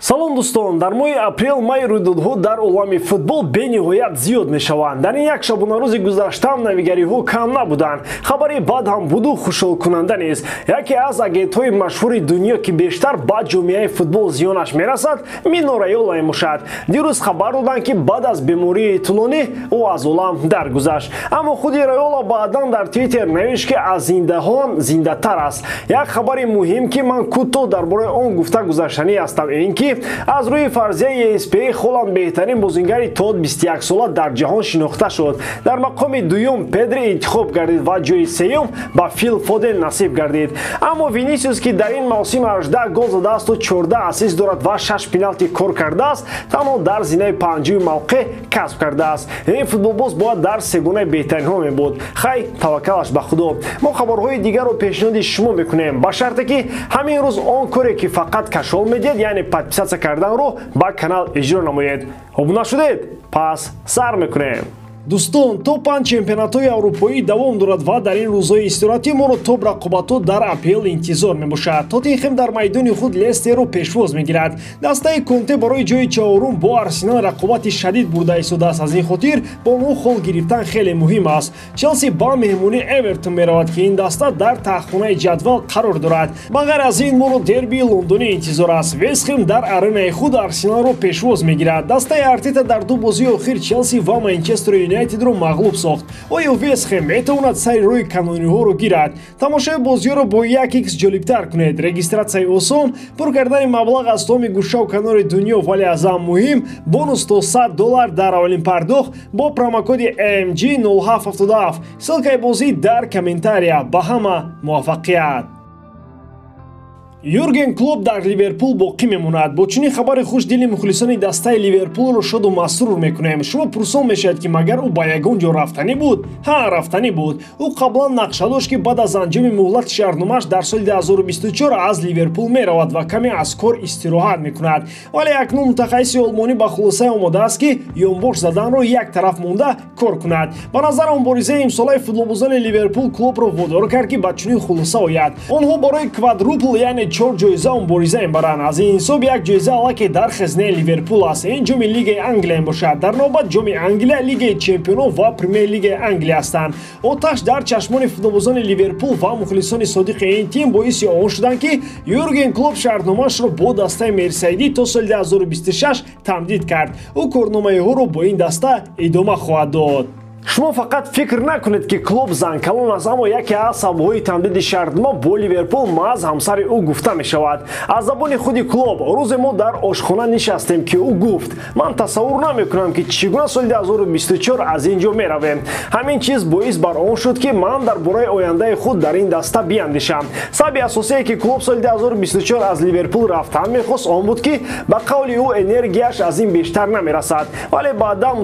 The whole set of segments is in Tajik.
Салом дӯстон, дар моҳи апрел май рӯйдодҳо дар олами футбол бениҳоят зиёд мешаванд. Дар ин як шабонарӯзи гузаштаам навигариҳо кам набуданд. Хабари бад ҳам буду хушҳолкунанда нест. Яке аз агентҳои машҳури дунё, ки бештар ба ҷомеаи футбол зиёнаш мерасад, Мино Райола мебошад. Дирӯз хабар доданд, ки баъд аз бемории тӯлонӣ ӯ аз олам даргузашт. Аммо худи Райола баъдан дар Твиттер навишт, ки аз зиндаҳон зиндатар аст. Як хабари муҳим, ки ман кӯтоҳ дар бораи он гуфта гузаштанӣ ҳастам, ин ки аз рӯи фарзияи ESPN Холанд беҳтарин бозингари то 21 сола дар ҷаҳон шинохта шуд. Дар мақоми дуюм Педри интихоб гардид ва ҷои сеюм ба Фил Фоден насиб гардид. Аммо Винисиус, ки дар ин мавсим 18 гол задаасту 14 ассист дорад ва 6 пеналти кор кардааст, танҳо дар зинаи панҷуми мавқеъ касб кардааст. Ин футболбоз бояд дар сегонаи беҳтаринҳо мебуд. Хай, таваккалаш ба Худо. Мо хабарҳои дигарро пешниҳоди шумо мекунем, ба шарте ки ҳамин рӯз он коре, ки фақат кашол медиҳед, яъне подписаться карданро ба канал иҷро намоед. Обуна шудед? Пас сар мекунем. Дӯстон, то панҷ чемпионатҳои аврупоӣ давом дорад ва дар ин рӯзҳои истироҳатӣ моро топ рақобатҳо дар АПЛ интизор мебошад. Тоттенхем дар майдони худ Лестерро пешвоз мегирад. Дастаи Конте барои ҷои чаҳорум бо Арсенал рақобати шадид бурда истодааст. Аз ин хотир бо онҳо хол гирифтан хеле муҳим аст. Челси ба меҳмонӣ Эвертон меравад, ки ин даста дар таҳхонаи ҷадвал қарор дорад. Ба ғайр аз ин моро дербии лондонӣ интизор аст. Вестхем дар аренаи худ Арсеналро пешвоз мегирад. Дастаи Артета дар ду бозии охир Челси ва Манчестер Юнайтедро мағлуб сохт. Оё Вестхем метавонад сари рӯи канониҳоро гирад? Тамошои бозиҳоро бо 1x ҷолибтар кунед. Регистратсияи осон, пур кардани маблағ аз томи гӯшаву канори дунё, вале аз ҳам муҳим бонус то $100 дар аввалин пардохт бо промокоди MG0777. Ссылкаи бозӣ дар комментария. Ба ҳама муваффақият! Юрген Клоп дар Ливерпул боқӣ мемонад. Бо чунин хабари хуш дили мухлисони дастаи Ливерпулро шоду масрур мекунем. Шумо пурсон мешавед, ки магар ӯ ба ягон ҷо рафтанӣ буд? Ҳа, рафтанӣ буд. Ӯ қаблан нақша дошт, ки баъд аз анҷоми муҳлати шартномааш дар соли 2024 аз Ливерпул меравад ва каме аз кор истироҳат мекунад. Вале акнун мутахассиси олмонӣ ба хулосае омадааст, ки ёнбош заданро як тараф монда кор кунад. Ба назарам, муборизаи имсолаи футболбозони Ливерпул Клопро водор кард, ки ба чунин хулоса ояд. Онҳо барои квадрупл, яъне 4 ҷоиза мубориза мебаранд. Аз ин ҳисоб як ҷоиза аллакай дар хазинаи Ливерпул аст. Ин ҷоми Лигаи Англия мебошад. Дар навбат ҷоми Англия, Лигаи Чемпионон ва Премер-лигаи Англия ҳастанд. Оташ дар чашмони футболбозони Ливерпул ва мухлисони содиқи ин тим боиси он шуданд, ки Юрген Клоп шартномаашро бо дастаи Мерсайдӣ то соли 2026 тамдид кард. Ӯ корномаиҳоро бо ин даста идома хоҳад дод. Шумо фақат фикр накунед, ки Клоп занкалон аст, аммо яке аз сабабҳои тамдиди шартнома бо Ливерпул маҳз ҳамсари ӯ гуфта мешавад. Аз забони худи Клоп: рӯзе мо дар ошхона нишастем, ки ӯ гуфт: ман тасаввур намекунам, ки чӣ гуна соли 2024 аз ин ҷо меравем. Ҳамин чиз боис бар он шуд, ки ман дар бораи ояндаи худ дар ин даста биандешам. Сабаби асосие, ки Клоп соли 2024 аз Ливерпул рафтан мехост, он буд, ки ба қавли ӯ энергияш аз ин бештар намерасад. Вале баъдан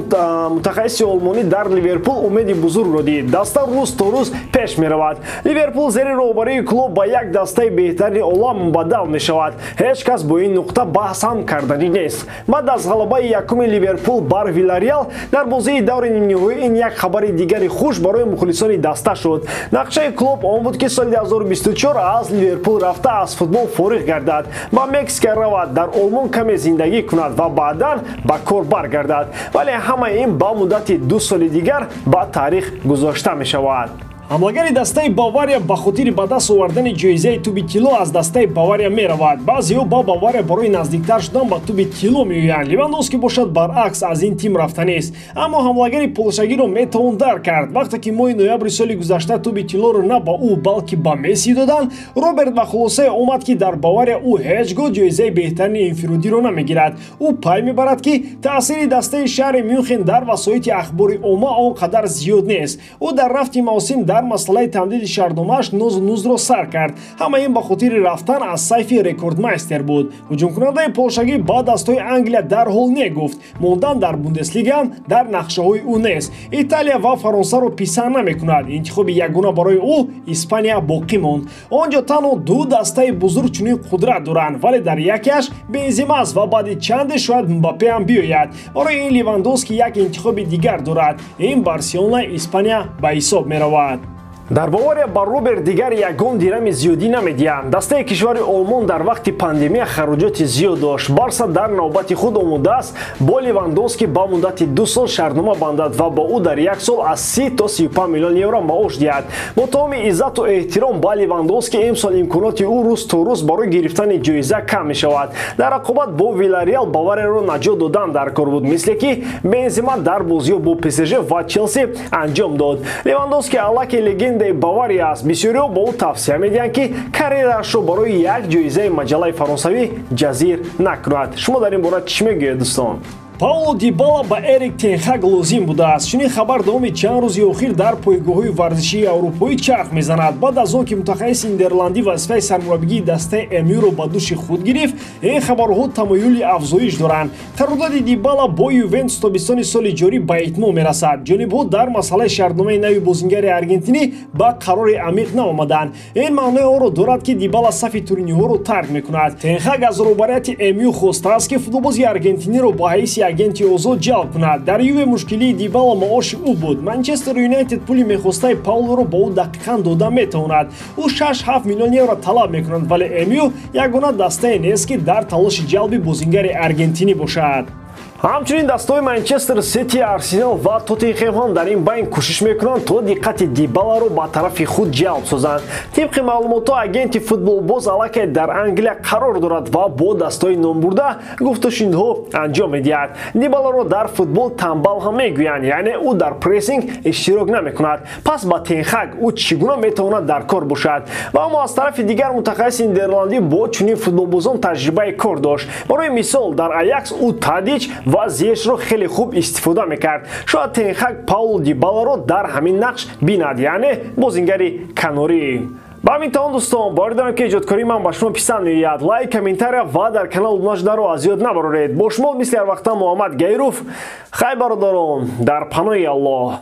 мутахассиси олмонӣ дар Ливерпул умеди бузургро дид. Даста рӯз то рӯз пеш меравад. Ливерпул зери роҳбарии Клоп ба як дастаи беҳтарини олам мубаддал мешавад. Ҳеҷ кас бо ин нуқта баҳс ҳам карданӣ нест. Баъд аз ғалабаи якуми Ливерпул бар Вилареал дар бозии даври нимниҳоӣ ин як хабари дигари хуш барои мухлисони даста шуд. Нақшаи Клоп он буд, ки соли 2024 аз Ливерпул рафта аз футбол фориғ гардад, ба Мексика равад, дар Олмон каме зиндагӣ кунад ва баъдан ба кор баргардад. Вале ҳамаи ин ба муддати 2 соли дигар ба таърих гузошта мешавад. Ҳамлагари дастаи Бавария ба хотири ба даст овардани ҷоизаи туби тилло аз дастаи Бавария меравад. Баъзеҳо ба Бавария барои наздиктар шудан ба туби тилло меоянд. Левандовски бошад, баръакс, аз ин тим рафтанист. Аммо ҳамлагари полшагиро метавон дарк кард. Вақте ки моҳи ноябри соли гузашта туби тиллоро на ба ӯ, балки ба Месси доданд, Роберт ба хулосае омад, ки дар Бавария ӯ ҳеҷ гоҳ ҷоизаи беҳтарини инфиродиро намегирад. Ӯ пай мебарад, ки таъсири дастаи шаҳри Мюнхен дар васоити ахбори омма он қадар зиёд нест. Ӯ дар рафти мавсим дар масъалаи тамдиди шартномааш нозу нузро сар кард. Ҳама ин ба хотири рафтан аз сайфи рекордмайстер буд. Ҳуҷумкунандаи полшагӣ ба дастҳои Англия дарҳол негуфт. Мондан дар Бундеслига ҳам дар нақшаҳои ӯ нест. Италия ва Фаронсаро писанд намекунад. Интихоби ягона барои ӯ Испания боқӣ монд. Он ҷо танҳо ду дастаи бузург чунин қудрат доранд, вале дар якеаш Бензима аст ва баъди чанде шояд Мбаппе ҳам биёяд. Барои ин Левандовски як интихоби дигар дорад. Ин Барселона Испания ба ҳисоб меравад. Дар Бавария ба Роберт дигар ягон дирами зиёдӣ намедиҳанд. Дастаи кишвари Олмон дар вақти пандемия хароҷоти зиёд дошт. Барса дар навбати худ омодааст бо Левандовски ба муддати 2 сол шартнома бандад ва ба ӯ дар як сол аз 30 то 35 миллион евро маош диҳад. Бо тамоми иззату эҳтиром ба Левандовски, имсол имконоти ӯ рӯз то рӯз барои гирифтани ҷоиза кам мешавад. Дар рақобат бо Вилареал Баварияро наҷот додан дар кор буд, мисле ки Бензема дар бозиҳо бо ПСЖ ва Челси анҷом дод. Левандовски аллакай легендаи Бавария аст. Бисёриҳо ба ӯ тавсия медиҳанд, ки карьераашро барои як ҷоизаи маҷаллаи фаронсавӣ ҷазир накунад. Шумо дар ин бора чӣ мегӯед, дӯстон? Пауло Дибала ба Эрик тен Хаг лозим будааст. Чунин хабар давоми чанд рӯзи охир дар пойгоҳҳои варзишии аврупоӣ чарх мезанад. Баъд аз он ки мутахассиси нидерландӣ вазифаи сармураббигии дастаи МЮ-ро ба дӯши худ гирифт, ин хабарҳо тамоюли афзоиш доранд. Қарордоди Дибала бо Ювентус тобистони соли ҷорӣ ба итмом мерасад. Ҷонибҳо дар масъалаи шартномаи нави бозингари аргентинӣ ба қарори амиқ наомаданд. Ин маънои онро дорад, ки Дибала сафи туриниҳоро тарк мекунад. Тен Хаг аз роҳбарияти МЮ хостааст, ки футболбози аргентиниро ба ҳайси агенти озод ҷалб кунад. Дар Юве мушкилии Дибала маоши ӯ буд. Манчестер Юнайтед пули мехостаи Паулоро ба ӯ дақиқан дода метавонад. Ӯ 6-7 миллион евро талаб мекунад, вале МЮ ягона дастае нест, ки дар талоши ҷалби бозингари аргентинӣ бошад. Ҳамчунин дастаҳои Манчестер Сити, Арсенал ва Тоттенхем ҳам дар ин байн кӯшиш мекунанд, то диққати Дибаларо ба тарафи худ ҷалб созанд. Тибқи маълумотҳо, агенти футболбоз аллакай дар Англия қарор дорад ва бо дастаҳои номбурда гуфтушунидҳо анҷом медиҳад. Дибаларо дар футбол тамбал ҳам мегӯянд, яъне ӯ дар прессинг иштирок намекунад. Пас ба Тен Хаг ӯ чӣ гуна метавонад дар кор бошад? Ва аммо аз тарафи дигар мутахассиси нидерландӣ бо чунин футболбозон таҷрибаи кор дошт. Барои мисол, дар Аякс ӯ Тадич ва Зиешро хеле хуб истифода мекард. Шояд Тен Хаг Пауло Дибаларо дар ҳамин нақш бинад, яъне бозингари канорӣ. Ба ҳамин тамом, дӯстон, боварӣ дорам, ки эҷодкории ман ба шумо писанд меояд. Лайк, комментария ва дар канал обуна шуданро аз ёд набароред. Бо шумо мисли ҳар вақта Муҳаммад Гайров. Хай, бародарон, дар паноҳи Аллоҳ.